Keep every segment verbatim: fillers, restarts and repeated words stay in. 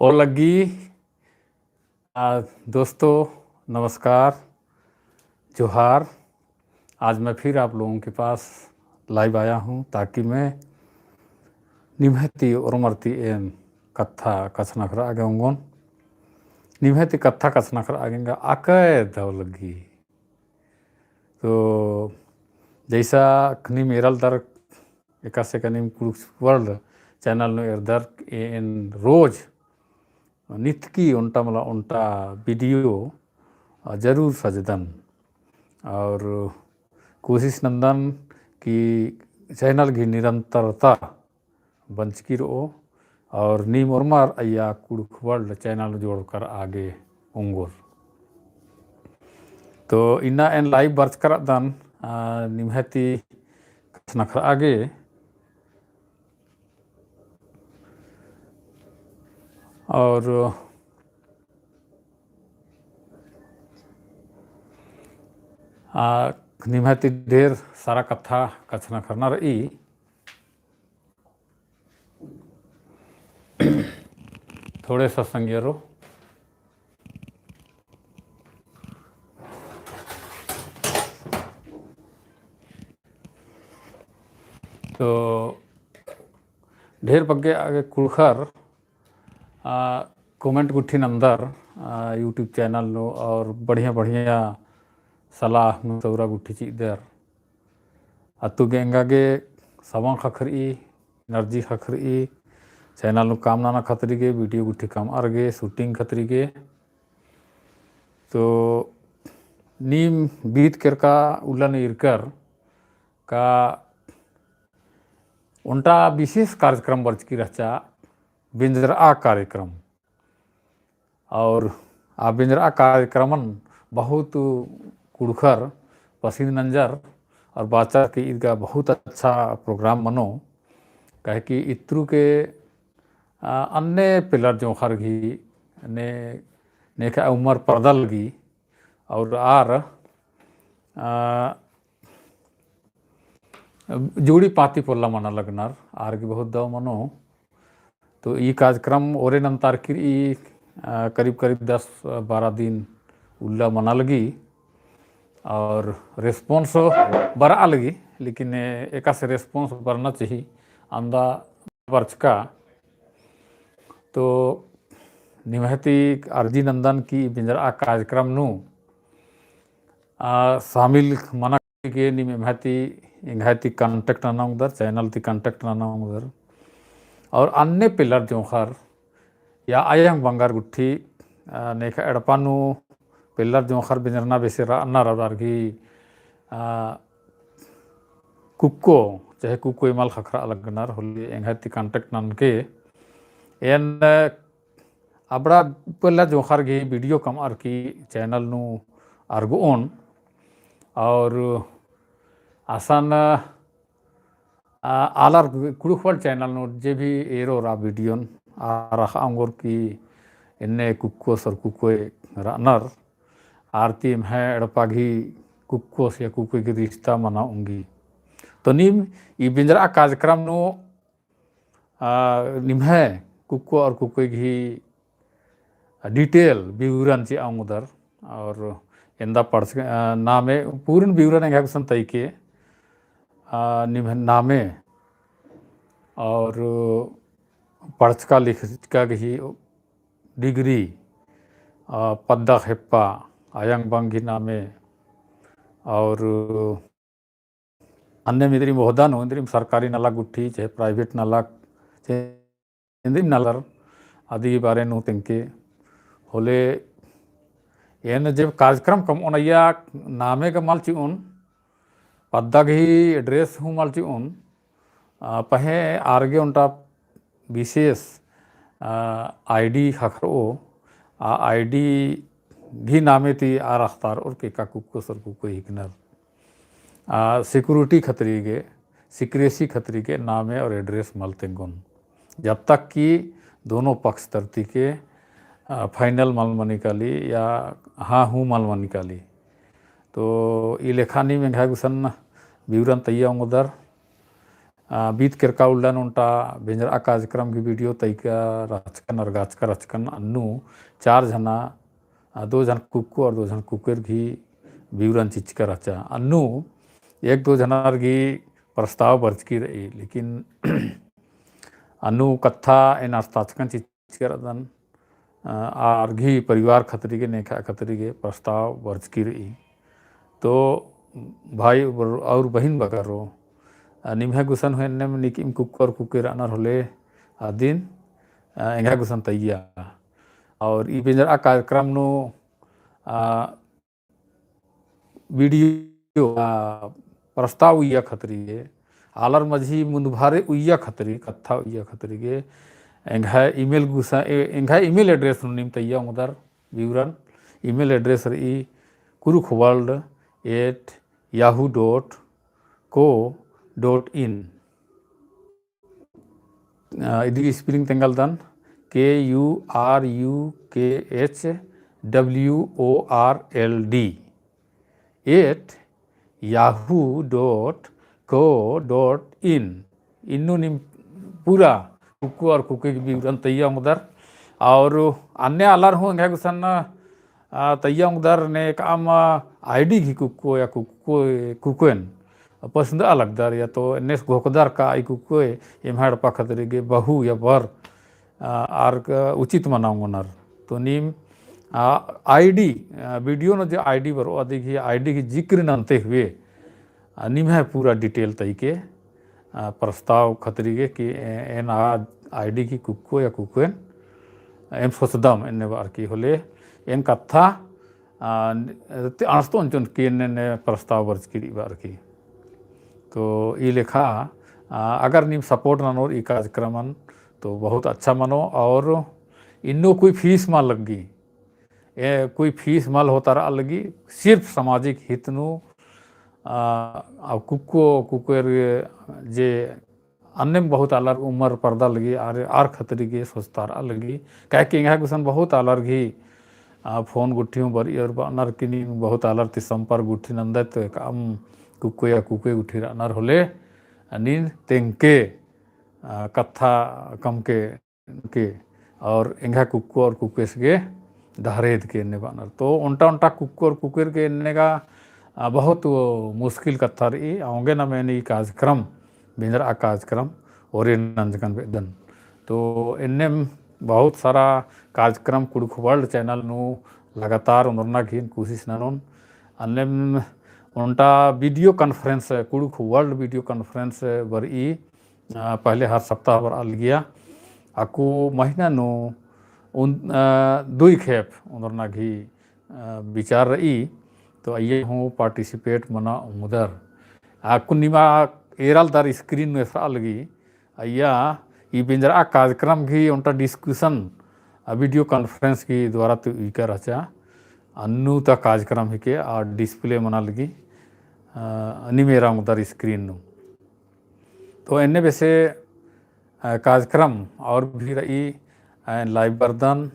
और लग्गी, आ, दोस्तों, नमस्कार, जोहार। आज मैं फिर आप लोगों के पास live आया हूँ, ताकि मैं निम्है ती ओर्मर ती एन कत्था कछनखरआ गे ओंगोन। निम्है ती कत्था कछनखरआ गे एंगा अकय दव लग्गी। तो जैसा नीम एरालदर, एकासे का नीम कुँड़ुख़ World channel नू एरदर, एन रोज नितकी ओन्टा मला ओन्टा video, अ, जरूर सजदन। और कोशिश नन्दन कि channel गही निरंतरता बंचकी रओ और नीम ओर्मर अइय्या कुँड़ुख़ World channel जोड़कर आगे ओंगोर। तो इन्ना एन live बरचका रअदन, आ, निम्है ती कछनखरआ गे। और, आ, निम्है ती ढेर सारा कत्था कछनखरना रई। थोड़े सा संगियरो। तो ढेर बग्गे आगे कुँड़ुख़र, आ, comment गुट्ठी नन्दर, आ, YouTube channel नू और बढ़िया बढ़िया सलाह मशवरा गुट्ठी चिअदर। अत्तु गे एंगा गे सवंग ख़क्खरई, energy ख़क्खरई, channel नू काम नना खतरी गे, video गुट्ठी कमअर गे, shooting खतरी गे। तो नीम बीत केरका उल्ला नू ईरकर का ओन्टा विशेष कार्यक्रम बरचकी रहचा, बेंजरआ कार्यक्रम। और आ बेंजरआ कार्यक्रमन बहुत कुँड़ुख़र पसिंद नंजर और बाचर कि ईद गा बहुत अच्छा program मनो, काहे कि इत्रु के, आ, अन्ने पेल्लर जोंख़र गही ने, नेखा उमर परदल गही और आर, आ, जुड़ी पाती पोल्ला मना लगनर, आर गही बहुत दव मनो। तो ई कार्यक्रम ओरे नन्तारकी रई, आ, करीब करीब दस बारह दिन उल्ला मना लगी और response बरआ लगी, लेकिन एकासे response बरना चाही, अन्दा बरचका। तो निम्है ती अर्जी नन्दन कि बेंजरआ कार्यक्रम नू, आ, शामिल मना के नीम एम्है ती, एंग्है ती contact नना ओंगदर, channel ती contact नना ओंगदर। और अन्ने पेल्लर जोंख़र या अयंग बंगर गुट्ठी, आ, नेखा एड़पा नू पेल्लर जोंख़र बेंजरना बेसे रअनर आर गही, आ, कुक्को, चाहे कुक्को इमल ख़क्खरआ लगनर होले एंग्है ती contact ननके एन अबड़ा पेल्लर जोंख़र गही video कमअर की channel नू अरगओन। और असन, आ, आलर कुँड़ुख़ World channel नू जे भी एरोर आ videoन आर अख़आ ओंगोर कि एन्ने कुक्कोस और कुक्कोय रअनर, आर ती एम्है एड़पा गही कुक्कोस या कुक्कोय गही रिश्ता मना ओंगी। तो नीम ई बेंजरआ कार्यक्रम नू आ, निम्है कुक्को और कुक्कोय गही detail विवरण चिआ ओंगदर और एन्दा पढ़चका, आ, नामे, पूर्ण विवरण एंग्है गुसन तइके, आ, निम्है नामे और पढ़चका लिखचका गही degree, आ, पद्दा खेप्पा, अयंग बंग गही नामे और अन्नेम इन्द्रिम ओहदा नू, इन्द्रिम सरकारी नलख गुट्ठी, चाहे private नलख, चाहे इन्द्रिम नलर, अदी बारे नू तेंगके होले एन जब कार्यक्रम कमओन अइय्या नामे गा मल चिओन, पद्दा गही address हूँ मल चिओन, आ, पहें आर गे ओन्टा विशेष, आ, ID ख़क्खरओ, आ ID गही नामे ती आर अख़तारओर कि एका कुक्कोस और कुक्कोय हिकनर। आ, security खतरी गे, secrecy खतरी गे नामे और address मल तेंगोन। जब तक कि दोनों पक्ष तरती के, आ, final मल मनी काली या हाँ हूँ मल मनी काली। तो ई लेखा नीम एंग्है गुसन विवरण तइया ओंगदर। आ, बीत केरका उल्ला नू ओन्टा बेंजरआ कार्यक्रम गही video तइका रहचकन, अरगाचका रहचकन। अन्नु चार झना, आ, दो झन कुक्को और दो झन कुकेर गही विवरण चिच्चका रहचा। अन्नु एक दो झनर गही प्रस्ताव बरचकी रई, लेकिन अन्नु कत्था एन अस्ताचकन चिच्चका रअदन, आ, आर गही परिवार खतरी गे, नेखा खतरी गे प्रस्ताव बरचकी रई। तो भाई और बहिन बगरो, आ, निम्है गुसन हूँ एन्नेम नीकिम कुक्को और कुकेर रअनर होले अदिन, आ, एंग्है गुसन तइया। और ई बेंजरआ कार्यक्रम नू, आ, video, आ, प्रस्ताव उइया खतरी गे, आलर मझी मुन्दभारे उइया खतरी, कत्था उइया खतरी गे, एंग्है email गुसन, ए-, एंग्है email address नू नीम तइया ओंगदर विवरण। Email address रई कुरुख world at yahoo dot co dot in। आ, इदी spelling तेंगालदन, K U R U K H W O R L D at yahoo dot co dot in। इन्नु नीम पूरा कुक्को और कुके गही विवरण तइया ओंगदर। और अन्ने आलर हूँ एंग्है गुसन, आ, तइया ओंगदर ने काम, आ, ID गही कुक्को या कुक्को, कुकोएन पसंद आ लगदर या तो एन्नेस घोखदर का ई कुक्कोए एम्है एड़पा खतरी गे बहू या बर, आ, आर क उचित मना ओंगनर। तो नीम, आ, ID, आ, video नू जे ID बरओ अदी गही ID गही जिक्र नन्ते हुए, आ, निम्है पूरा detail तइके, आ, प्रस्ताव खतरी गे कि ए-, एन आ ID गही कुक्को या कुकोएन एम सोचदम एन्ने बअर की होले एन कत्था, आ, ते अंड़सतो ओंचोन कि एन्ने, एन्ने प्रस्ताव बरचकी रई बअर की। तो ई लेखा, आ, अगर नीम support ननोर ई कार्यक्रमन तो बहुत अच्छा मनो। और इन्नु कोई fees मल लग्गी, ए, कोई fees मल होतरआ लगी, सिर्फ सामाजिक हित नू, आ, आ कुक्को, कुकोएर जे अन्नेम बहुत आलर उमर परदा लगी, आर, आर खतरी गे सोचतरआ लगी। काहे कि एंग्है गुसन बहुत आलर गही, आ, phone गुट्ठी हूँ बरई और बअनर कि नीम बहुत आलर ती संपर्क गुट्ठी नन्दय तो एकअम कुक्को या कुकोय गुट्ठी रअनर होले, आ, नीन तेंगके, आ, कत्था कमके के और एंग्है कुक्को और कुकोयस गे डहरेद के एन्ने बअनर। तो ओन्टा ओन्टा कुक्को और कुकोयर गे एन्ने गा, आ, बहुत मुश्किल कत्था रई। औंगे नाम एन ई कार्यक्रम, बेंजरआ कार्यक्रम ओरे नंजकन बेद्दन। तो एन्नेम बहुत सारा कार्यक्रम कुँड़ुख़ World channel नू लगातार ओन्दरना गही कोशिश ननोन। अन्नेम ओन्टा video conference, कुँड़ुख़ World video conference बरई, आ, पहले हर सप्ताह बरआ लगिया। अक्कु महीना नू उन, आ, दुई खेप ओन्दरना गही, आ, विचार रई, तो अइय्या हूँ participate मना ओंगदर। अक्कु निमा एरालदर screen नू एसरआ लगी, अइय्या ई बेंजरआ कार्यक्रम गही ओन्टा discussion, आ, video conference गही द्वारा ती उइका रहचा। अन्नु ता कार्यक्रम हिके आ display मना लगी, आ, निम एरा ओंगदर screen नू। तो एन्ने बेसे, अ, कार्यक्रम और भी रई, अ, live बरदन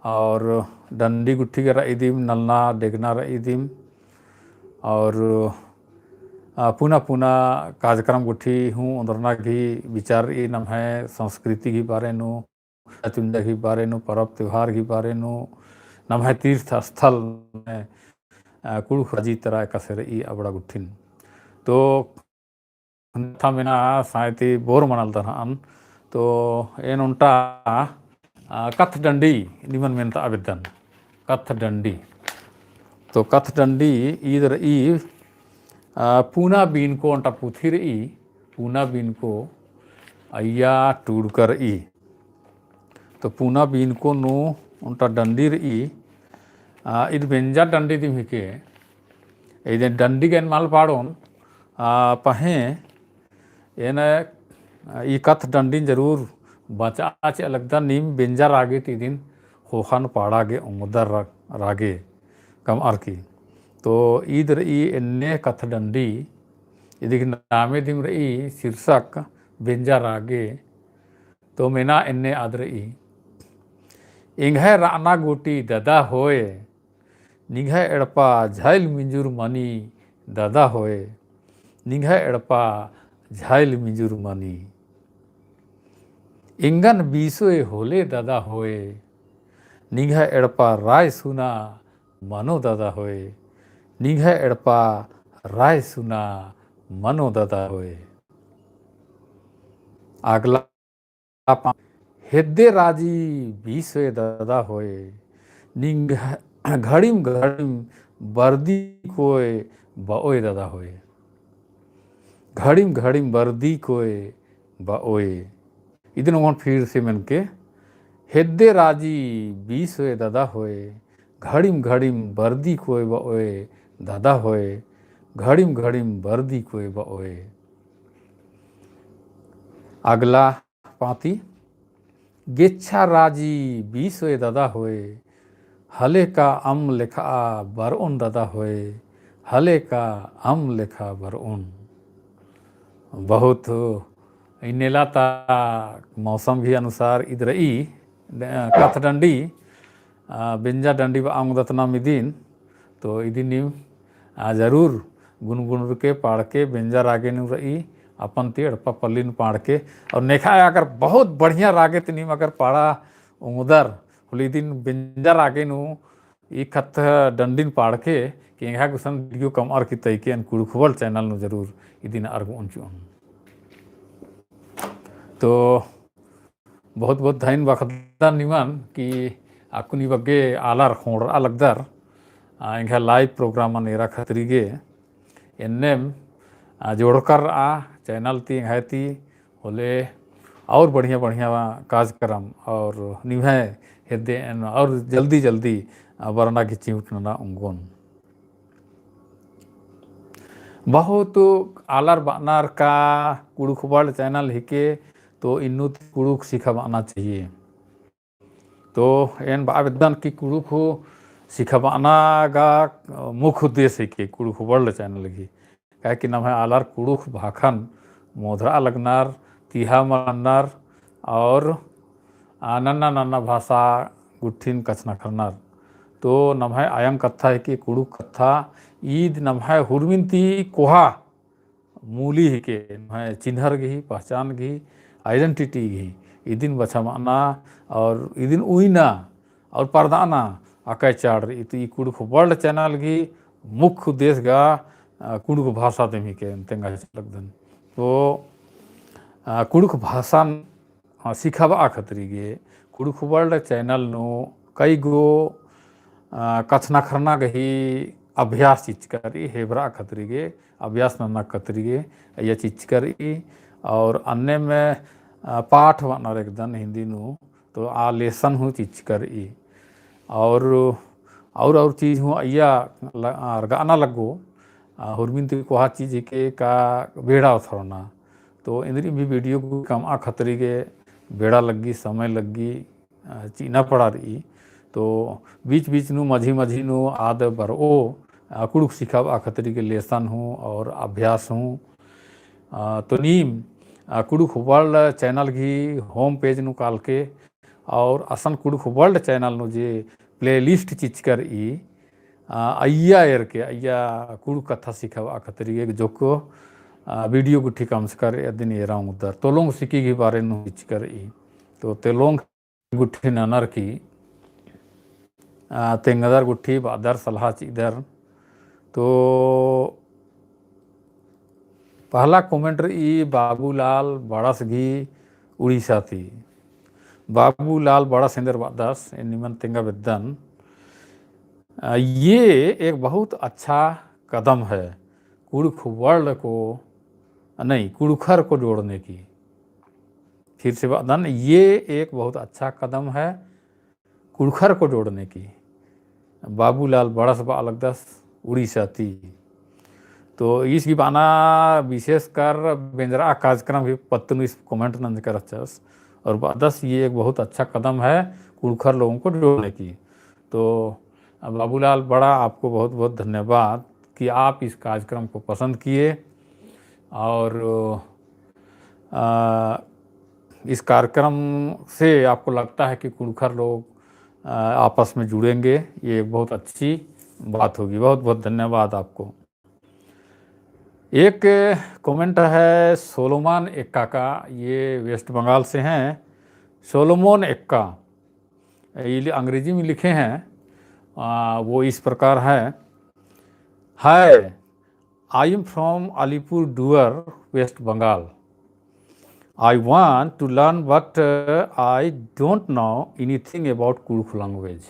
और डंडी गुट्ठी गे रई दिम, नलना डेगना रई दिम और, अ, पुना पुना कार्यक्रम गुट्ठी हूँ ओन्दरना गही विचार रई। नम्है संस्कृति गही बारे नू, चुंजा गही बारे नू, परब त्योहार गही बारे नू, नम्है तीर्थ स्थल, अ, कुँड़ुख़ राजी तरा एकासे रई अबड़ा गुट्ठिन। तो कत्था मेना सायती बोर मनालदन हन। तो एन ओन्टा, आ, कत्थ डंडी निमन मेनता बेद्दन। कत्थ डंडी। तो कत्थ डंडी ईद रई, आ, पूना बीनको ओन्टा पुथी रई, पूना बीनको अइय्या टूड़का रई। तो पूना बीनको नू ओन्टा डंडी रई, आ, ईद बेंजा डंडी दिम हिके, ईद डंडी गे एन मल पाड़ोन, आ, पहें एन, आ, ई कत्थ डंडीन जरूर बचआ चिआ लगदन। नीम बेंजा रागे ती इदिन ख़ोख़न पाड़ा गे ओंगदर रा-, रागे कमअर की। तो ईद रई एन्ने कत्थ डंडी, इदी गही नामे दिम रई शीर्षक बेंजा रागे। तो मेना एन्ने आद रई। एंग्है रअना गूटी ददा होय, निंग्है एड़पा झाइल मिंजुर मनी ददा होय, निंग्है एड़पा झाइल मिंजुर मनी। एंगन बीसोय होले दादा होय, निंग्है एड़पा राय सुना मनो दादा होय, निंग्है एड़पा राय सुना मनो दादा होय। अगला पा-, हेद्दे राजी बीसोय दादा होय, निंग्है घड़िम घड़िम बरदी कोय बओय दादा होय। घड़िम घड़िम बरदी कोय बओय। इदिन ओंगोन फिर से मेनके, हेद्दे राजी बीसोय दादा होय, घड़िम घड़िम बरदी कोय बओय दादा होय, घड़िम घड़िम बरदी कोय बओय। अगला पाती, गेच्छा राजी बीसोय दादा होय, हले का अम्म लेखा बरओन दादा होय, हले का अम्म लेखा बरओन। बहुत इन्नेला ता मौसम भी अनुसार इद रई, अ, कत्थ डंडी, अ, बेंजा डंडी बआ ओंगदत नाम इदिन, तो इदिन नीम, आ, जरूर गुनगुनरके पाड़के बेंजा रागे नू रई, अपन ती एड़पा पल्ली नू पाड़के, और नेखा अगर बहुत बढ़िया रागे ती नीम अगर पाड़ा ओंगदर, होले इदिन बेंजा रागे नू ई कत्थ डंडिन पाड़के, कि एंग्है गुसन video कमअर की तइके एन कुँड़ुख़ World channel नू जरूर इदिन अरगओन चिओन। तो बहुत बहुत धइन बअदन निमन कि अक्कुन ई बग्गे आलर ख़ोंड़रआ लगदर, आ, एंग्है live program एरा खतरी गे। एन्नेम, आ, जोड़रकर आ channel ती एंग्है ती होले और बढ़िया बढ़िया कार्यक्रम और निम्है हेद्दे एन और जल्दी जल्दी, आ, बरना की चिहुट नना ओंगोन। बहुत आलर बअनर का कुँड़ुख़ World channel हिके, तो इन्नु ती कुँड़ुख़ सिखाबअना चाहिए। तो एन बआ बेद्दन कि कुँड़ुख़ सिखाबअना गा मुख्य उद्देश्य हिके कुँड़ुख़ World channel गही। काहे कि नम्है आलर कुँड़ुख़ भाखन मोधरआ लगनर, तिहा मन्नर और आ, नन्ना नन्ना भाषा गुट्ठिन कछनखरनर। तो नम्है अयंग कत्था हिके कुँड़ुख़ कत्था, ईद नम्है हुरमिन ती कोहा मूली हिके, नम्है चिन्हर गही, पहचान गही, identity गही, इदिन बछाबअना और इदिन उइना और परदअना अकय चाड़ रई। तो ई कुँड़ुख़ World channel गही मुख्य उद्देश्य गा, आ, कुँड़ुख़ भाषा दिम हिके तेंगा लगदन। तो, आ, कुँड़ुख़ भाषा अ, सिखाबआ खतरी गे कुँड़ुख़ World channel नू कई गो, अ, कछनखरना गही अभ्यास चिच्चका रई, हेबरआ खतरी गे, अभ्यास नन्ना खतरी गे, अइय्या चिच्चका रई। और अन्नेम, अ, पाठ बअनर एकदन हिन्दी नू, तो आ lesson हूँ चिच्चका रई। और, और, और चीज हूँ अइय्या ल-, अरगअना लग्गो, अ, हुरमिन ती कोहा चीज हिके का बेड़ा ओथरना। तो इन्द्रिम भी video गही कमआ खतरी गे बेड़ा लग्गी, समय लग्गी, अ, चिअना पड़ा रई। तो बीच बीच नू, मझी मझी नू आद बरओ, अ, कुँड़ुख़ सिखाबआ खतरी गे lesson हूँ और अभ्यास हूँ। अ, तो नीम, अ, कुँड़ुख़ World channel गही home page नू कालके और असन कुँड़ुख़ World channel नू जे playlist चिच्चका रई, आ, अइय्या एरके, अइय्या कुँड़ुख़ कत्था सिखाबआ खतरी गे जोक्क, आ, video गुट्ठी कमचका रई, अदिन एरा ओंगदर। तोलोंग सिकी गही बारे नू चिच्चका रई। तो तोलोंग गुट्ठी ननर की, आ, तेंगदर गुट्ठी बअदर सलहा चिअदर। तो पहला comment रई बाबूलाल बड़स गही उड़ीसा ती। बाबूलाल बड़स एन्देर बअदस, एन निमन तेंगा बेद्दन। अ, ये एक बहुत अच्छा कदम है कुँड़ुख़ World को, नहीं, कुँड़ुख़र को जोड़ने की। फिर से बअदन, ये एक बहुत अच्छा कदम है कुँड़ुख़र को जोड़ने की। बाबूलाल बड़स बआ लगदस उड़ीसा ती। तो ईस गही बअना विशेष कर बेंजरआ कार्यक्रम गही पत्त नू ईस comment नंजका रहचस और बअदस ये एक बहुत अच्छा कदम है कुँड़ुख़र लोगों को जोड़ने की। तो बाबूलाल बड़ा, आपको बहुत बहुत धन्यवाद कि आप इस कार्यक्रम को पसंद किए और, अ, इस कार्यक्रम से आपको लगता है कि कुँड़ुख़र लोग, अ, आपस में जुड़ेंगे, ये एक बहुत अच्छी बात होगी। बहुत बहुत धन्यवाद आपको। एक comment है सोलोमन एक्का का, ये वेस्ट बंगाल से हैं। सोलोमन एक्का, ये लि-, अंग्रेजी में लिखे हैं, आ, वो इस प्रकार है, "Hi, I am from Alipurduar, West Bengal. I want to learn, but, uh, I don't know anything about Kurukh language.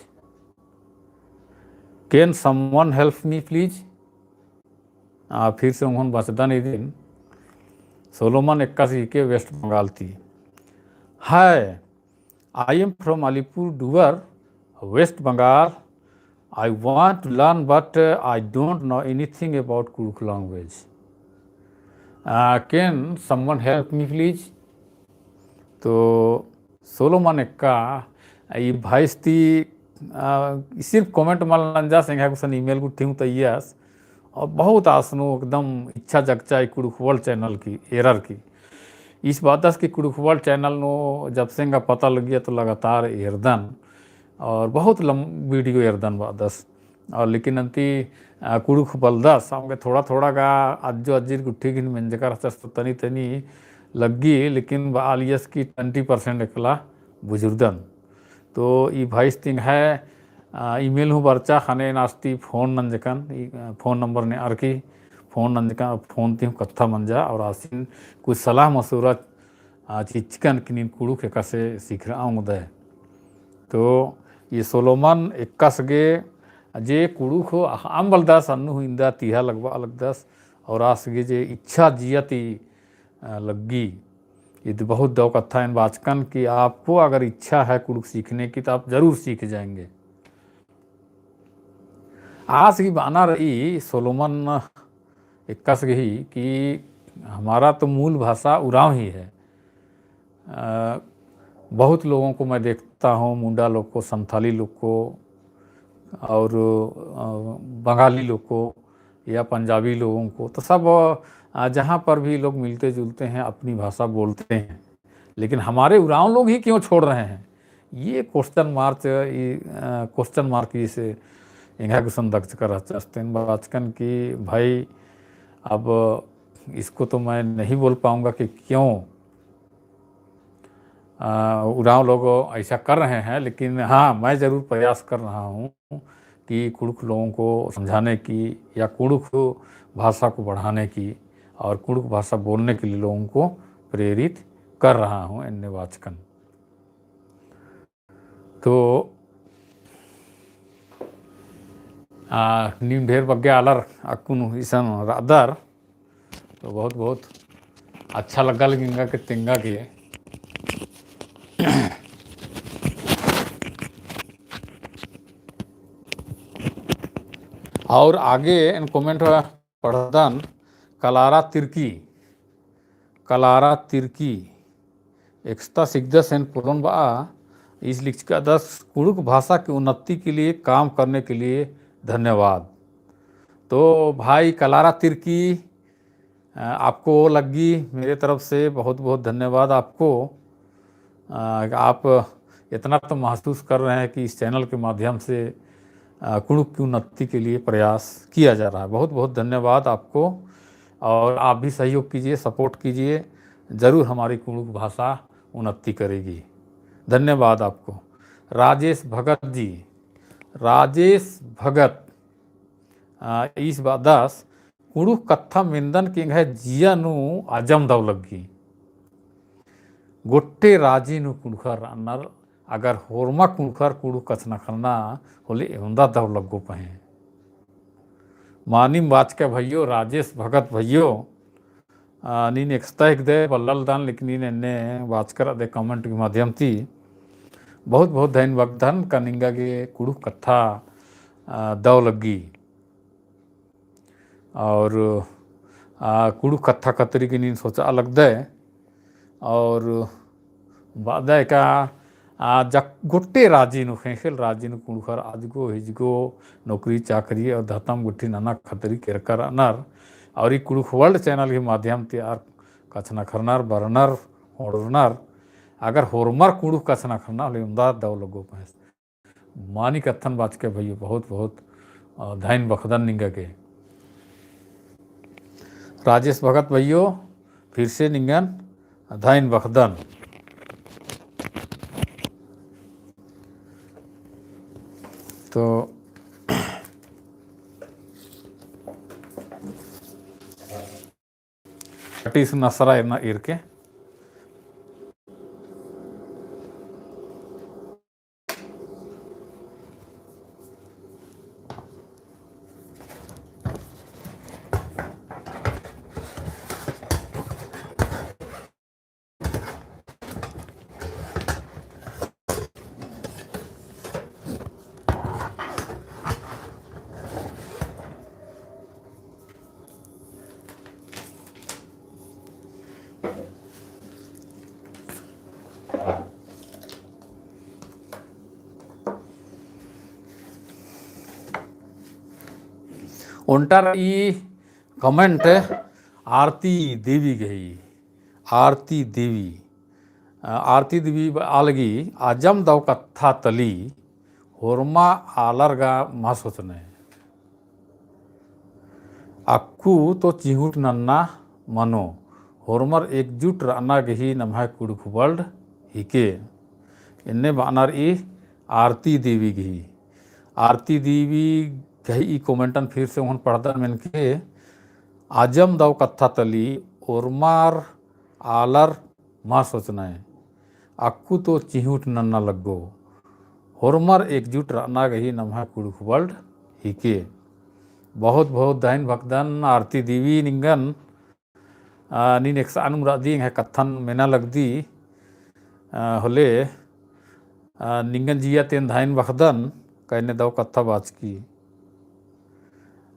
Can someone help me, please?" आ, फिर से उन्होंने बचदन इदिन, सोलोमन एक्कासी के वेस्ट बंगाल ती। Hi, I am from Alipurduar, West Bengal. I want to learn, but, uh, I don't know anything about Kurukh language. Uh, can someone help me, please? तो सोलोमन एक्का ई भाईस ती, आ, सिर्फ comment मल नंजस, एंग्है गुसन email गुट्ठी हूँ तइयस, और बहुत आसनो एकदम इच्छा जगचा ई कुँड़ुख़ World channel की, एरर की। इस बातस कि कुँड़ुख़ World channel नू जब से एंगा पता लगिया तो लगातार एरदन, और बहुत लम-, video एरदन बादस। और लेकिन अन्ती, आ, कुँड़ुख़ बलदस, अमगे थोड़ा थोड़ा गा अज्जो अज्जिर गुट्ठी गिन मेंजका रहचस तो तनी तनी लग्गी, लेकिन बआलियस कि twenty percent एकला बुझुरदन। तो ई भाईस ती एंग्है, आ, email हूँ बरचा, ख़ने एन आस ती phone नंजकन, ई, आ, phone number नेअर की phone नंजकन, phone ती हूँ कत्था मंजा और आसिन कुछ सलाह मशवरा आ, चिच्चकन कि नीन कुँड़ुख़ एकासे सिखरआ ओंगदय। तो ई सोलोमन एक्कास गे जे कुँड़ुख़ अख़अम बलदस अन्नु हूँ इन्दा तिहा लगबआ लगदस और आस गे जे इच्छा जिया ती, आ, लग्गी। इद बहुत दव कत्था एन बाचकन कि आपको अगर इच्छा है कुँड़ुख़ सीखने की तो आप जरूर सीख जाएंगे। आस गही बअना रई सोलोमन एक्कास गही कि हमारा तो मूल भाषा उराँव ही है। अ, बहुत लोगों को मैं देखता हूँ, मुंडा लोग को, संथाली लोग को और, अ, बंगाली लोग को या पंजाबी लोगों को, तो सब, अ, जहाँ पर भी लोग मिलते जुलते हैं, अपनी भाषा बोलते हैं। लेकिन हमारे उराँव लोग ही क्यों छोड़ रहे हैं? ये question mark, ई, अ, question mark इस एंग्है गुसन दगचका रहचस। तो एन बाचकन कि भाई, अब इसको तो मैं नहीं बोल पाऊँगा कि क्यों, अ, उराँव लोग ऐसा कर रहे हैं, लेकिन हाँ, मैं ज़रूर प्रयास कर रहा हूँ कि कुँड़ुख़ लोगों को समझाने की या कुँड़ुख़ भाषा को बढ़ाने की और कुँड़ुख़ भाषा बोलने के लिए लोगों को प्रेरित कर रहा हूँ, एन्ने बाचकन। तो, आ, नीम ढेर बग्गे आलर अक्कुन इसन रअदर, तो बहुत बहुत अच्छा लग्गा लगी एंगा के तेंगा के। और आगे एन comment पढ़दन, कलारा तिर्की, कलारा तिर्की, एकस्ता सिकदस एन पोल्लोन बआ, ईस लिखचकादस, कुँड़ुख़ भाषा की उन्नति के लिए काम करने के लिए धन्यवाद। तो भाई कलारा तिर्की, अ, आपको लग्गी मेरे तरफ से बहुत बहुत धन्यवाद आपको। अ, आप इतना तो महसूस कर रहे हैं कि इस channel के माध्यम से, अ, कुँड़ुख़ की उन्नति के लिए प्रयास किया जा रहा है। बहुत बहुत धन्यवाद आपको, और आप भी सहयोग कीजिए, support कीजिए, ज़रूर हमारी कुँड़ुख़ भाषा उन्नति करेगी। धन्यवाद आपको। राजेश भगत जी, राजेश भगत, अ, ईस बअदस, कुँड़ुख़ कत्था मेन्दन कि एंग्है जिया नू अजम दव लग्गी। गोट्टे राजी नू कुँड़ुख़र रअनर, अगर होरमा कुँड़ुख़र कुँड़ुख़ कछनखरना होले एवंदा दव लग्गो पहें। मानिम बाचका भइयो, राजेश भगत भइयो, आ, नीन एकस्ता हिकदय बल्ललदन, लेकिन नीन एन्ने बाचका रअदय comment के माध्यम ती। बहुत बहुत धइन बअदन का निंगा गे कुँड़ुख़ कत्था, आ, दव लग्गी। और, आ, कुँड़ुख़ कत्था खतरी गे नीन सोचआ लगदय। और बअदय का, आ, जक-, गोट्टे राजी नू, ख़ेख़ेल राजी नू कुँड़ुख़र अजगो हिजगो नौकरी चाकरी और धतम गुट्ठी नना खतरी केरका रअनर। और ई कुँड़ुख़ World channel के माध्यम ती आर कछनखरनर, बरनर, ओड़रनर। अगर होरमर कुँड़ुख़ कछनखरना होले एवंदा दव लग्गो पहें। मानिम कत्थन बाचका भइयो, बहुत बहुत, अ, धइन बखदन निंगा गे। राजेश भगत भइयो, फिर से निंगन धइन बखदन। तो कटिस नसरा एरना ईरके। ओन्टा रई comment आरती देवी गही, आरती देवी, अ, आरती देवी बआ लगी, अजम दव कत्था तली होरमा आलर गा मल सोचनय। अक्कु तो चिहुट नन्ना मनो, होरमर एकजुट रअना गही नम्है कुँड़ुख़ बल्ड हिके। एन्ने बअनर ई आरती देवी गही। आरती देवी गही ई commentन फिर से ओहन पढ़दन मेनके, अजम दव कत्था तली होरमर आलर मल सोचनय। अक्कु तो चिहुट नन्ना लग्गो। होरमर एकजुट रअना गही नम्है कुँड़ुख़ बल्ड हिके। बहुत बहुत धइन बखदन आरती देवी निंगन। आ, नीन एकसनुम रअदी एंग्है कत्थन मेना लगदी, आ, होले, आ, निंगन जिया तेन धइन बखदन, का एन्ने दव कत्था बाचकी।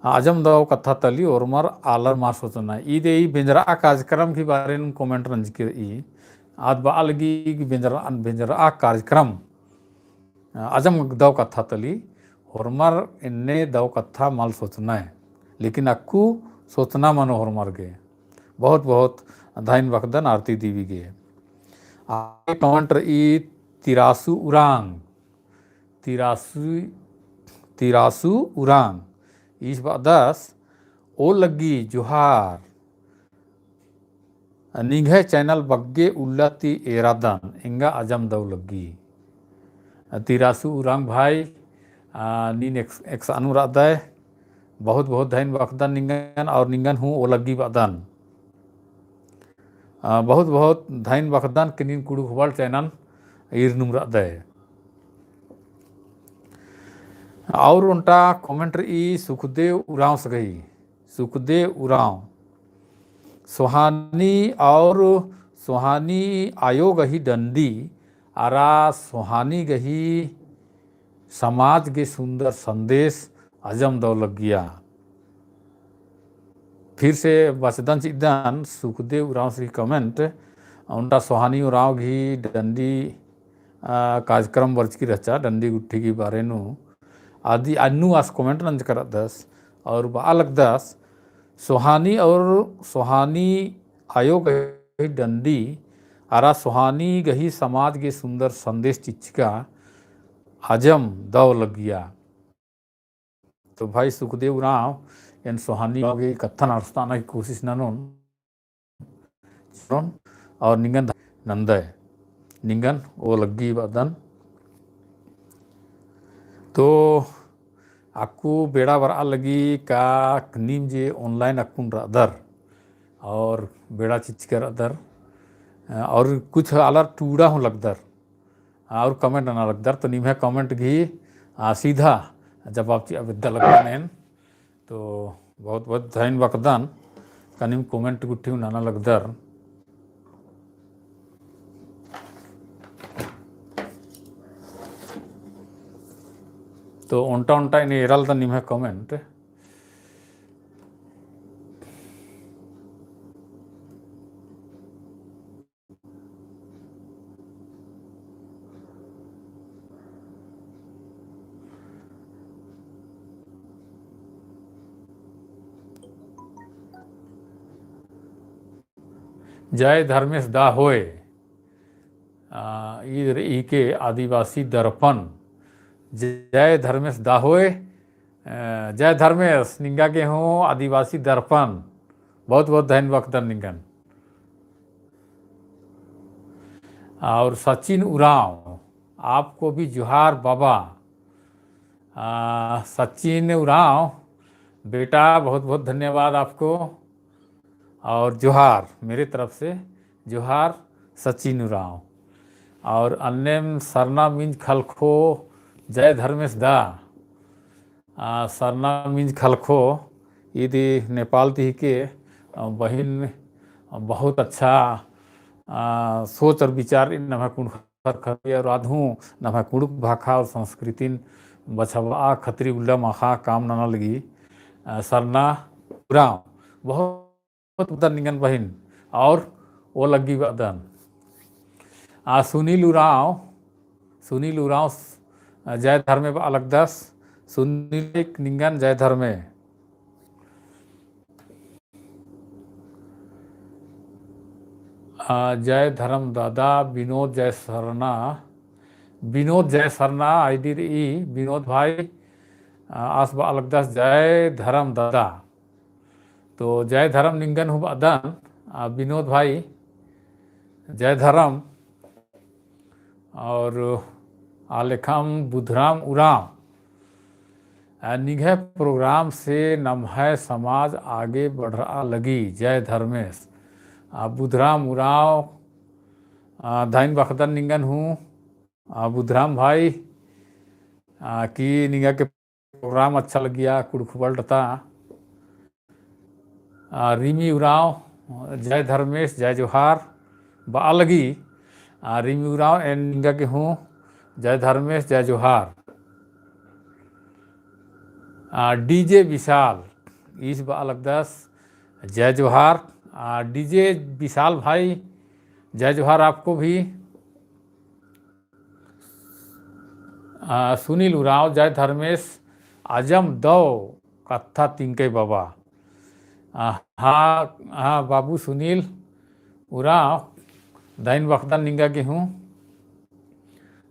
अजम दव कत्था तली होरमर आलर मल सोचनय। ईदे ई बेंजरआ कार्यक्रम की बारे नू comment नंजकी रई। आद बआ लगी कि बेंजरआ, बेंजरआ कार्यक्रम, अजम दव कत्था तली होरमर एन्ने दव कत्था मल सोचनय। लेकिन अक्कु सोचना मनो होरमर गे। बहुत बहुत धइन बखदन आरती देवी गे। आगे comment रई तिरासु उराँव। तिरासु, तिरासु उराँव। ईस बअदस, ओ लग्गी जोहार। निंग्है channel बग्गे उल्ला ती एरादन, एंगा अजम दव लग्गी। तिरासु उराँव भाई, आ, नीन एक, एकसनुम रअदय, बहुत बहुत धइन बखदन निंगन, और निंगन हूँ ओ लग्गी बअदन। आ, बहुत बहुत धइन बखदन कि नीन कुँड़ुख़ बल्ड channel ईरनुम रअदय। और ओन्टा comment रई सुखदेव उराँवस गही, सुखदेव उराँव। सोहानी और सोहानी आयो गही डंडी अरा सोहानी गही समाज गे सुंदर संदेश अजम दव लग्गिया। फिर से बचदन चिदन सुखदेव उराँवस गही comment, ओन्टा सोहानी उराँव गही डंडी, आ, कार्यक्रम बरचकी रहचा, डंडी गुट्ठी गही बारे नू। अदी अन्नु आस comment नंजका रअदस, और बआ लगदस, सोहानी और सोहानी आयो गही डंडी, अरा सोहानी गही समाज गे सुंदर संदेश चिच्चका अजम दव लग्गिया। तो भाई सुखदेव उराँव, एन सोहानी गही कत्थन अरसताना की कोशिश ननोन। और निंगन नंदय, निंगन ओ लग्गी बअदन। तो अक्कु बेड़ा बरआ लगी का नीम जे online अक्कुन रअदर और बेड़ा चिच्चका रअदर, और कुछ आलर टूड़ा हूँ लगदर और comment नना लगदर, तो निम्है comment गही, आ, सीधा जवाब चिआ बेद्दा लगदन एन। तो बहुत बहुत धइन बखदन का नीम comment गुट्ठी हूँ नना लगदर। तो ओन्टा ओन्टा एन एरा लगदन निम्है comment। जय धर्मेस दा होय। आ, ईद रई के आदिवासी दर्पण। जय धर्मेस दा होय। अ, जय धर्मेस, निंगा गे हूँ आदिवासी दर्पण। बहुत बहुत धैन बखदन निंगन। और सचिन उराँव, आपको भी जोहार बाबा। आ, सचिन उराँव बेटा, बहुत बहुत धन्यवाद आपको। और जोहार, मेरे तरफ से जोहार सचिन उराँव। और अन्नेम सरना मिंज खलखो, जय धर्मेस दा। आ, सरना मिंज खलखो, इदी नेपाल ती हिके, आ, बहिन, आ, बहुत अच्छा, आ, सोच और विचार इन्ना नम्है कुँड़ुख़र खतरी और आद हूँ नम्है कुँड़ुख़ भाखा और संस्कृतिन बछाबआ खतरी उल्ला माख़ा काम नना लगी, आ, सरना उराँव। बहुत बहुत बअदन निंगन बहिन, और ओ लग्गी बअदन। आ, सुनील उराँव, सुनील उराँव, आ, जय धर्मे बआ लगदस, सुनील निंगन जय धर्मे। आ, जय धर्म दादा, विनोद जय सरना, विनोद जय सरना ID रई, विनोद भाई, आ, आस बआ लगदस जय धर्म दादा। तो जय धर्म निंगन हूँ बअदन, आ, विनोद भाई, जय धर्म। और आ लेखम बुधराम उराँव, आ, निंग्है program से नम्है समाज आगे बढ़रआ लगी, जय धर्मेस। आ, बुधराम उराँव, आ, धैन बखदन निंगन हूँ, आ, बुधराम भाई, आ, कि निंगा के program अच्छा लगिया, कुँड़ुख़ World ता। आ, रिमी उराँव, जय धर्मेस, जय जोहार, बआ लगी। आ, रिमी उराँव एन निंगा गे हूँ, जय धर्मेस, जय जोहार। आ, DJ विशाल, ईस बआ लगदस, जय जोहार। आ, DJ विशाल भाई, जय जोहार आपको भी। आ, सुनील उराँव, जय धर्मेस, अजम दव कत्था तिंकय बाबा। आ, हाँ, हाँ, बाबू सुनील उराँव, धैन बखदन निंगा गे हूँ।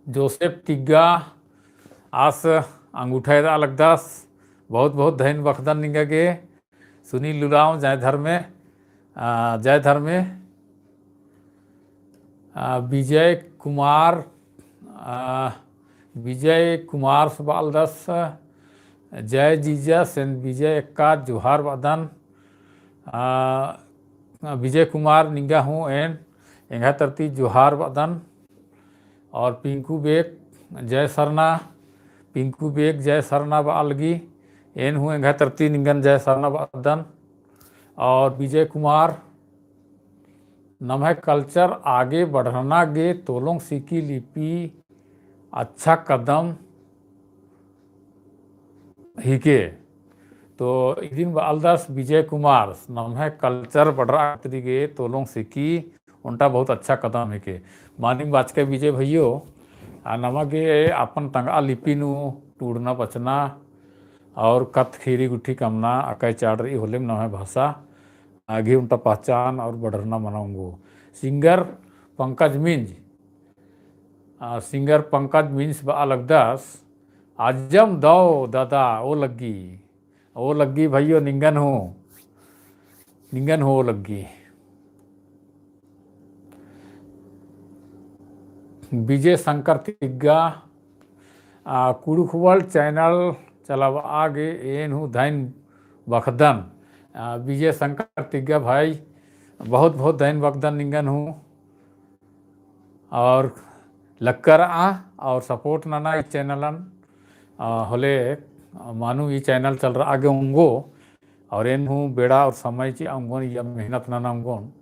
जोसेफ तिग्गा, आस अंगूठा एदआ लगदस, बहुत बहुत धैन बखदन निंगा गे। सुनील उराँव, जय धर्मे, आ, जय धर्मे। आ, विजय कुमार, आ, विजय कुमार बआ लगदस, जय Jesus and विजय एक्का जोहार बअदन। आ, विजय कुमार निंगा हूँ एन एंग्है तरती जोहार बअदन। और पिंकू बेक जय सरना, पिंकू बेक जय सरना बआ लगी, एन हूँ एंग्है तरती निंगन जय सरना बअदन। और विजय कुमार, नम्है culture आगे बढ़रना गे तोलोंग सिकी लिपि अच्छा कदम हिके। तो इदिन बआ लगदस विजय कुमार, नम्है culture बढ़रआ खतरी गे तोलोंग सिकी ओन्टा बहुत अच्छा कदम हिके। मानिम बाचकय विजय भइयो, आ नमा गे अपन तंगआ लिपि नू टूड़ना बचना और कत्थ ख़ीरी गुट्ठी कमना अकय चाड़ रई होलेम नम्है भाषा आगे ओन्टा पहचान और बढ़रना मना ओंगो। Singer पंकज मिंज, आ, singer पंकज मिंज बआ लगदस, अजम दव दादा, ओ लग्गी, ओ लग्गी भइयो निंगन हूँ, निंगन हूँ ओ लग्गी। विजय शंकर तिग्गा, आ, कुँड़ुख़ World channel चलाबआ गे एन हूँ धैन बखदन। आ, विजय शंकर तिग्गा भाई, बहुत बहुत धैन बखदन निंगन हूँ। और लक्कर आ और support नना ई channelन, आ, होले, आ, मानु ई channel चलरआ गे ओंगो, और एन हूँ बेड़ा और समय चिआ ओंगोन या मेहनत नना ओंगोन।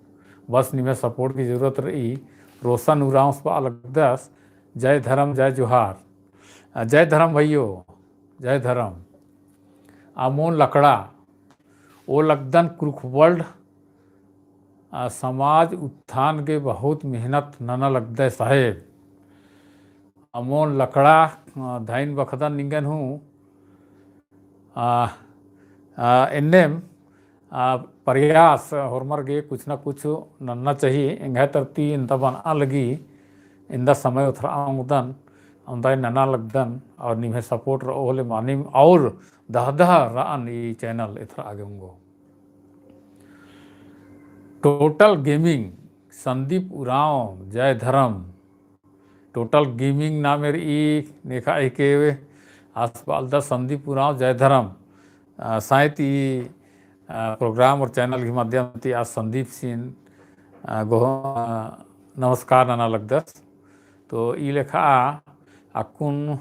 बस निम्है support की जरूरत रई। रोशन उराँवस बआ लगदस, जय धर्म, जय जोहार। आ, जय धर्म भइयो, जय धर्म। अमोन लकड़ा, ओ लगदन कुँड़ुख़ World, आ, समाज उत्थान गे बहुत मेहनत नना लगदय साहेब। अमोन लकड़ा, आ, धैन बखदन निंगन हूँ। आ, आ, एन्नेम, आ, प्रयास होरमर गे कुछ ना कुछ नन्ना चाही, एंग्है तरती एन्दा बनआ लगी, एन्दा समय ओथरआ ओंगदन, ओन्दा नना लगदन, और निम्है support रओ होले मानिम और दह दह रअन ई channel एथरआ गे ओंगो। Total Gaming, संदीप उराँव, जय धरम। Total Gaming नामे रई नेखा एके आस बालदस संदीप उराँव, जय धरम। आ, साइत ई, आ, program और channel के माध्यम ती आस संदीप सिन, आ, गोह-, आ, नमस्कार नना लगदस। तो ई लेखा अक्कुन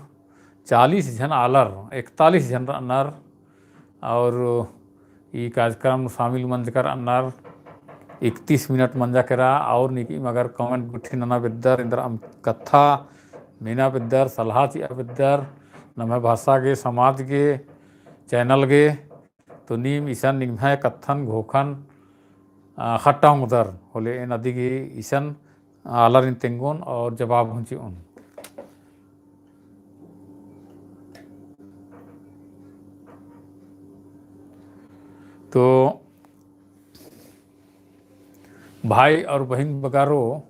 चालीस झन आलर, इकतालीस झन रअनर, और ई कार्यक्रम शामिल मंजकर अन्नर इकतीस मिनट मंजा केरा, और नीकिम अगर comment गुट्ठी नना बेद्दर, एन्दरम कत्था मेना बेद्दर, सलाह चिआ बेद्दर, नम्है भाषा गे, समाज गे, channel गे, तो नीम इसन निम्है कत्थन घोखन, आ, खट्टा ओंगदर होले एन अदिगे इसन आलारिन तेंगोन और जवाब हूँ चिओन। तो भाई और बहिन बगारो,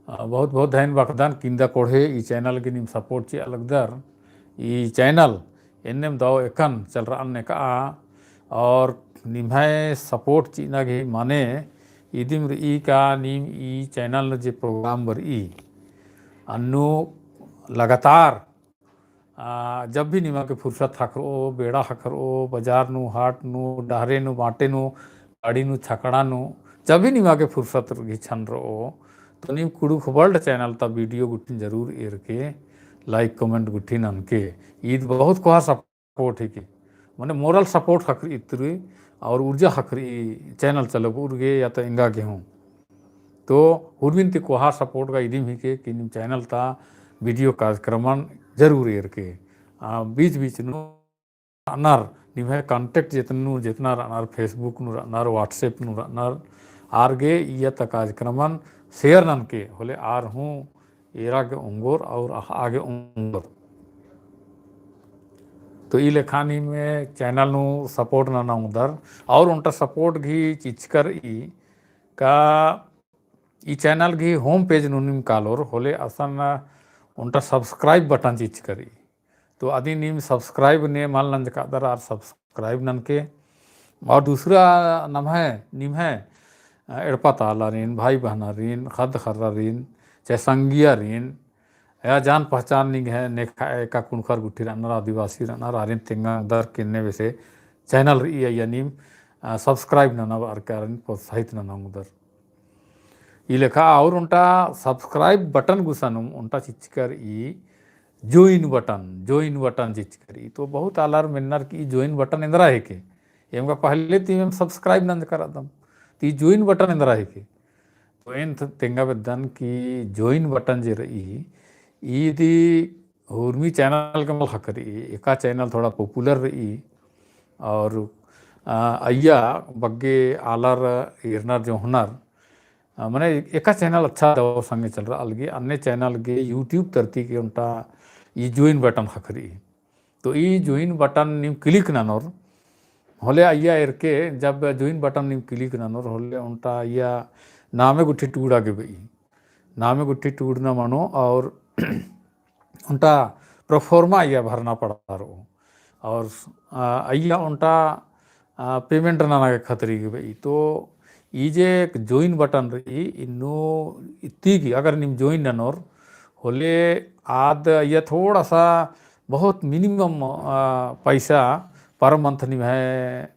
अ, बहुत बहुत धैन बअदन किंदा कोड़हे ई channel गे नीम support चिआ लगदर। ई channel एन्नेम दव एकन चलरअन नेकआ और निम्है support चिअना गे माने इदिम रई का नीम ई channel जे program बरई अन्नु लगातार आ, जब भी निमा गे फुर्सत ख़क्खरओ, बेड़ा ख़क्खरओ, बजार नू, हाट नू, डहरे नू, बाटे नू, गाड़ी नू, छकड़ा नू, जब भी निमा गे फुर्सत गिछन रओ, तो नीम कुँड़ुख़ World channel ता video गुट्ठिन जरूर एरके, like, comment गुट्ठिन ननके। ईद बहुत कोहा support हिके, मने moral support ख़क्खरई इतरी और ऊर्जा ख़क्खरई channel चलाबओर गे या तो एंगा गे हूँ। तो हुरमिन ती कोहा support गा इदिम हिके कि नीम channel ता video कार्यक्रमन जरूर एरके। आ, बीच बीच नू रअनर, निम्है contact जेतना नू, जेतना रअनर, Facebook नू रअनर, WhatsApp नू रअनर, आर गे इय्या ता कार्यक्रमन share ननके, होले आर हूँ एरा गे ओंगोर और अख़आ गे ओंगोर। तो ई लेखा नीम channel नू support नना ओंगदर, और ओन्टा support गही चिच्चका रई का ई channel गही home page नू नीम कालोर होले असन ओन्टा subscribe button चिच्चका रई। तो अदिन नीम subscribe ने मल नंजकादर आर subscribe ननके। और दूसरा नम्है, निम्है, अ, एड़पा ता आलारिन, भाई बहनारिन, ख़द्द ख़र्रारिन, चाहे संगियारिन, या जान पहचान निंग्है नेखा एका कुँड़ुख़र गुट्ठी रअनर, आदिवासी रअनर, आरिन तेंगा ओंगदर कि एन्ने बेसे channel रई अइय्या नीम, अ, subscribe नना बअर के आरिन प्रोत्साहित नना ओंगदर। ई लेखा और ओन्टा subscribe button गुसनुम ओन्टा चिच्चका रई join button, join button चिच्चका रई। तो बहुत आलर मेन्नर कि ई join button एन्दरा हेके? एमगा पहले ती एम subscribe नंजका रअदम। तो ई join button एन्दरा हेके? तो एन त-, तेंगा बेद्दन कि join button जे रई, ईदी हुरमी channel के मल ख़क्खरई, एका channel थोड़ा popular रई, और, आ, अइय्या बग्गे आलर एरनर जोहनर, आ, मने एका channel अच्छा दव संगे चलरआ लगी, अन्ने channel गे YouTube तरती के ओन्टा ई join button ख़क्खरई। तो ई join button नीम click ननोर, होले अइय्या एरके जब join button नीम click ननोर, होले ओन्टा अइय्या नामे गुट्ठी टूड़ा गे बई। नामे गुट्ठी टूड़ना मनो और ओन्टा proforma अइय्या भरना पड़ारओ। और, आ, अइय्या ओन्टा, आ, payment नना गे खतरी गे बई। तो ई जे एक join button रई, इन्नु इत्ती की अगर नीम join ननोर, होले आद अइय्या थोड़ा सा बहुत minimum, आ, पैसा per month निम्है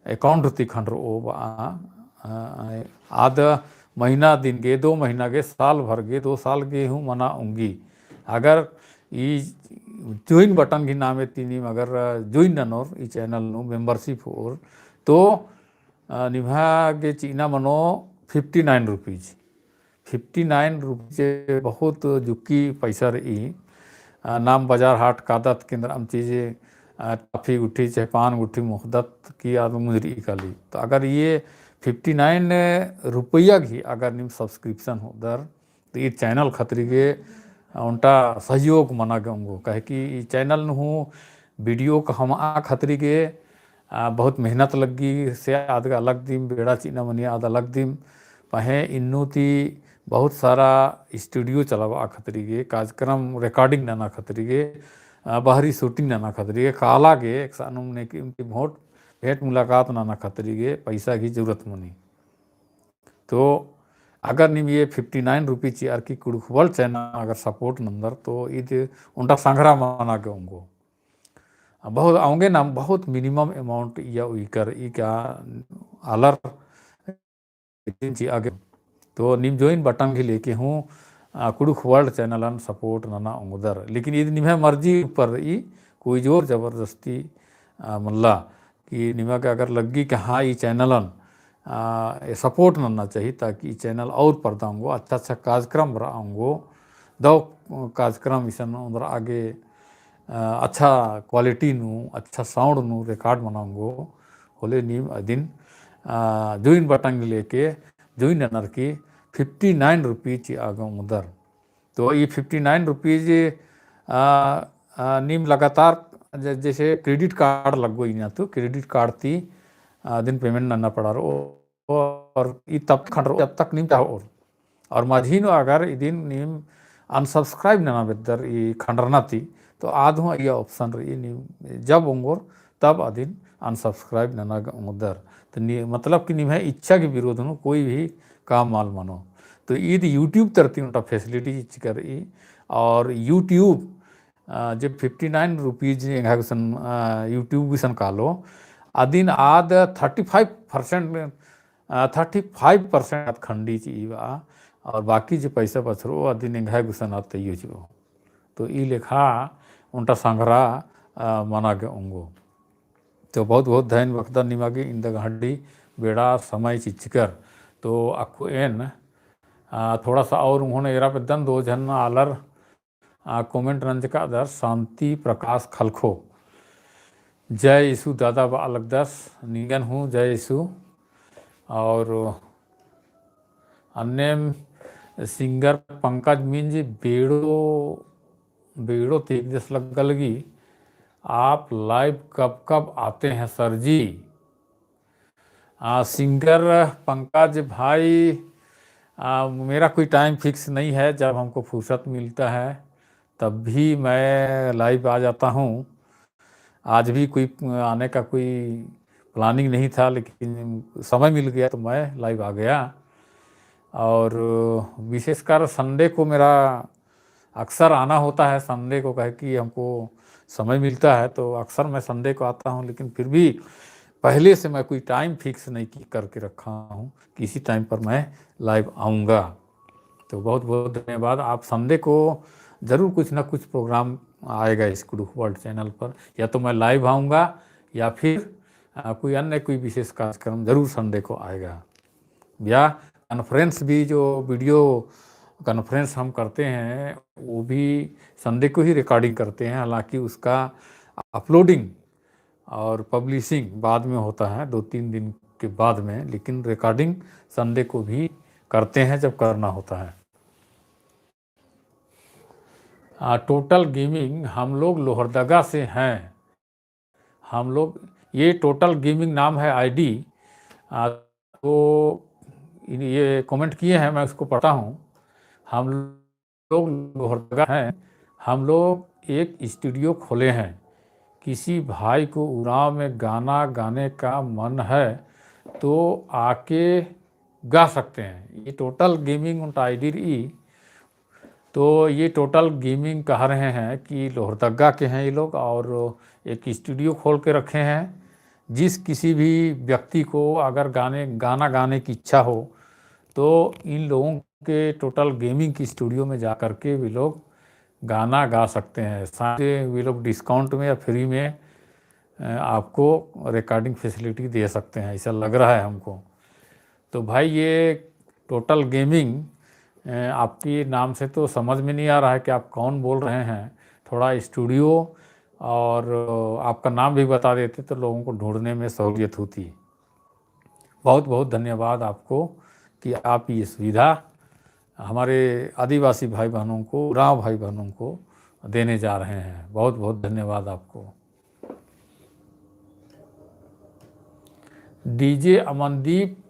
account ती खंडरओ बआ, आ, आद महीना दिन गे, दो महीना गे, साल भर गे, दो साल गे हूँ मना ओंगी। अगर ई join button गही नामे ती नीम अगर join ननोर ई channel नू membership होर, तो, आ, निम्हा गे चिअना मनो fifty nine rupees। Fifty nine rupees बहुत जुक्की पैसा रई। आ, नाम बजार हाट कादत केंद्रम चीज, आ, टॉफी गुट्ठी चाहे पान गुट्ठी मोख़दत की आद मुंजरी काली। तो अगर ई fifty nine रुपया गही अगर नीम subscription होदर, तो ई channel खतरी गे ओन्टा सहयोग मना गे ओंगो। काहे कि ई channel नू हूँ video कमआ खतरी गे, आ, बहुत मेहनत लग्गी, से आद गा अलग दिम, बेड़ा चिअना मनी आद अलग दिम, पहें इन्नु ती बहुत सारा studio चलाबआ खतरी गे, कार्यक्रम recording नना खतरी गे, आ, बहरी shooting नना खतरी गे, काला गे, एकसानुम नेकिम ती भोट, भेंट मुलाकात नना खतरी गे, पैसा गही जरूरत मनी। तो अगर नीम ये fifty nine rupees चिअर की कुँड़ुख़ World channel अगर support नंदर तो ईद ओन्टा संग्रह मना गे ओंगो। बहुत अवंगे नाम बहुत minimum amount इया उइकर ई का आलर चिआ गे। तो नीम join button गही लेके हूँ, आ, कुँड़ुख़ World channel अन support नना ओंगदर। लेकिन ईद निम्है मर्जी ऊपर रई, कोई जोर जबरदस्ती, आ, मल्ला कि निमा गे अगर लग्गी कि हाँ ई channel अन, आ, ए support नन्ना चाही ताकि ई channel और परदा ओंगो, अच्छा अच्छा कार्यक्रम बरआ ओंगो, दव कार्यक्रम इसन ओन्दरआ गे, आ, अच्छा quality नू, अच्छा sound नू record मना ओंगो। होले नीम अदिन, आ, join button लेके join ननर की fifty nine rupees चिआ गे ओंगदर। तो ई fifty nine rupees, आ, आ, नीम लगातार ज-, जैसे credit card लग्गो इन्ना तो credit card ती, आ, अदिन payment नन्ना पड़ारो। और ई तब खंडरो जब तक नीम चाहो और। और मझी नू अगर इदिन नीम unsubscribe नना बेद्दर ई खंडरना ती, तो आद हूँ इया option रई, नीम जब ओंगोर तब अदिन unsubscribe नना ओंगदर। तो नी-, मतलब कि निम्है इच्छा के विरोध नू कोई भी काम मल मनो। तो ईद YouTube तरती ओन्टा facility चिच्चकर रई। और YouTube, आ, जे fifty nine rupees एंग्है गुसन, आ, YouTube गुसन कालो, अदिन आद thirty five percent, आ, thirty five percent आद खंडी चिई बआ, और बाकी जे पैसा बछरो अदिन एंग्है गुसन आद तइयो चिओ। तो ई लेखा ओन्टा संग्रह, आ, मना गे ओंगो। तो बहुत बहुत धैन बखदन निमा गे इन्दा गहडी बेड़ा समय चिच्चकर। तो अक्कु एन, आ, थोड़ा सा और उन्होंने एरा बेद्दन दो झन आलर, आ, comment नंजकादर शांति प्रकाश खलखो। जय यीशु दादा बआ लगदस, निंगन हूँ जय यीशु। और अन्नेम singer पंकज मिंज बेड़ो, बेड़ो तेगदस लग्गा लगी, आप live कब कब आते हैं sir जी? आ, singer पंकज भाई, आ, मेरा कोई time fix नहीं है, जब हमको फुर्सत मिलता है तब भी मैं live आ जाता हूँ। आज भी कोई आने का कोई planning नहीं था, लेकिन समय मिल गया तो मैं live आ गया। और विशेषकर Sunday को मेरा अक्सर आना होता है Sunday को, कहे कि हमको समय मिलता है तो अक्सर मैं Sunday को आता हूँ, लेकिन फिर भी पहले से मैं कोई time fix नहीं की-, करके रखा हूँ, किसी time पर मैं live आऊँगा। तो बहुत बहुत धन्यवाद। आप Sunday को ज़रूर कुछ ना कुछ program आएगा इस कुँड़ुख़ World channel पर, या तो मैं live आऊँगा या फिर, आ, कोई अन्य कोई विशेष कार्यक्रम ज़रूर Sunday को आएगा। या conference भी, जो video conference हम करते हैं, वो भी Sunday को ही recording करते हैं, हालांकि उसका uploading और publishing बाद में होता है, दो तीन दिन के बाद में, लेकिन recording Sunday को भी करते हैं जब करना होता है। आ, Total Gaming, हम लोग लोहरदगा से हैं। हम लोग, ये Total Gaming नाम है ID। आ, तो इन-, ये comment किए हैं, मैं उसको पढ़ता हूँ। हम लोग लोहरदगा हैं, हम लोग एक studio खोले हैं। किसी भाई को उराँव में गाना गाने का मन है तो आके गा सकते हैं। ये Total Gaming ओन्टा ID रई। तो ये Total Gaming कह रहे हैं कि लोहरदगा के हैं ये लोग और एक studio खोल के रखे हैं। जिस किसी भी व्यक्ति को अगर गाने, गाना गाने की इच्छा हो तो इन लोगों के Total Gaming की studio में जा कर के वे लोग गाना गा सकते हैं। साथ वे लोग discount में या free में, अ, आपको recording facility दे सकते हैं, ऐसा लग रहा है हमको। तो भाई, ये Total Gaming, अ, आपके नाम से तो समझ में नहीं आ रहा है कि आप कौन बोल रहे हैं। थोड़ा studio और, अ, आपका नाम भी बता देते तो लोगों को ढूंढने में सहूलियत होती। बहुत बहुत धन्यवाद आपको कि आप ये सुविधा हमारे आदिवासी भाई बहनों को, उराँव भाई बहनों को देने जा रहे हैं। बहुत बहुत धन्यवाद आपको। DJ अमनदीप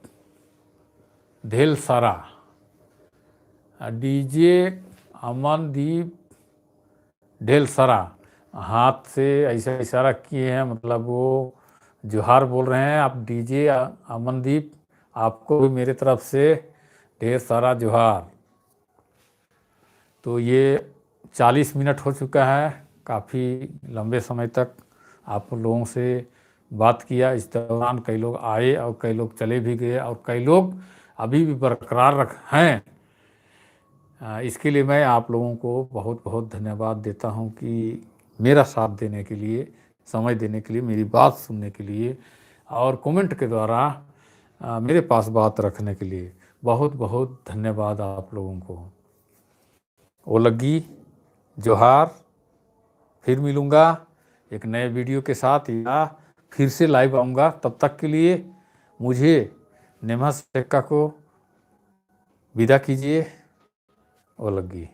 ढेलसरा, DJ अमनदीप ढेलसरा हाथ से ऐसा इशारा किए हैं, मतलब वो जोहार बोल रहे हैं। आप DJ अ-, अमनदीप, आपको भी मेरे तरफ से ढेर सारा जोहार। तो ये चालीस मिनट हो चुका है, काफ़ी लंबे समय तक आप लोगों से बात किया। इस दौरान कई लोग आए और कई लोग चले भी गए और कई लोग अभी भी बरकरार रख-, हैं। अ, इसके लिए मैं आप लोगों को बहुत-बहुत धन्यवाद देता हूँ कि मेरा साथ देने के लिए, समय देने के लिए, मेरी बात सुनने के लिए और comment के द्वारा, अ, मेरे पास बात रखने के लिए बहुत-बहुत धन्यवाद आप लोगों को। ओ लग्गी, जोहार। फिर मिलूँगा एक नए video के साथ या फिर से live आऊँगा। तब तक के लिए मुझे नेम्हस एक्का को विदा कीजिए। ओ लग्गी।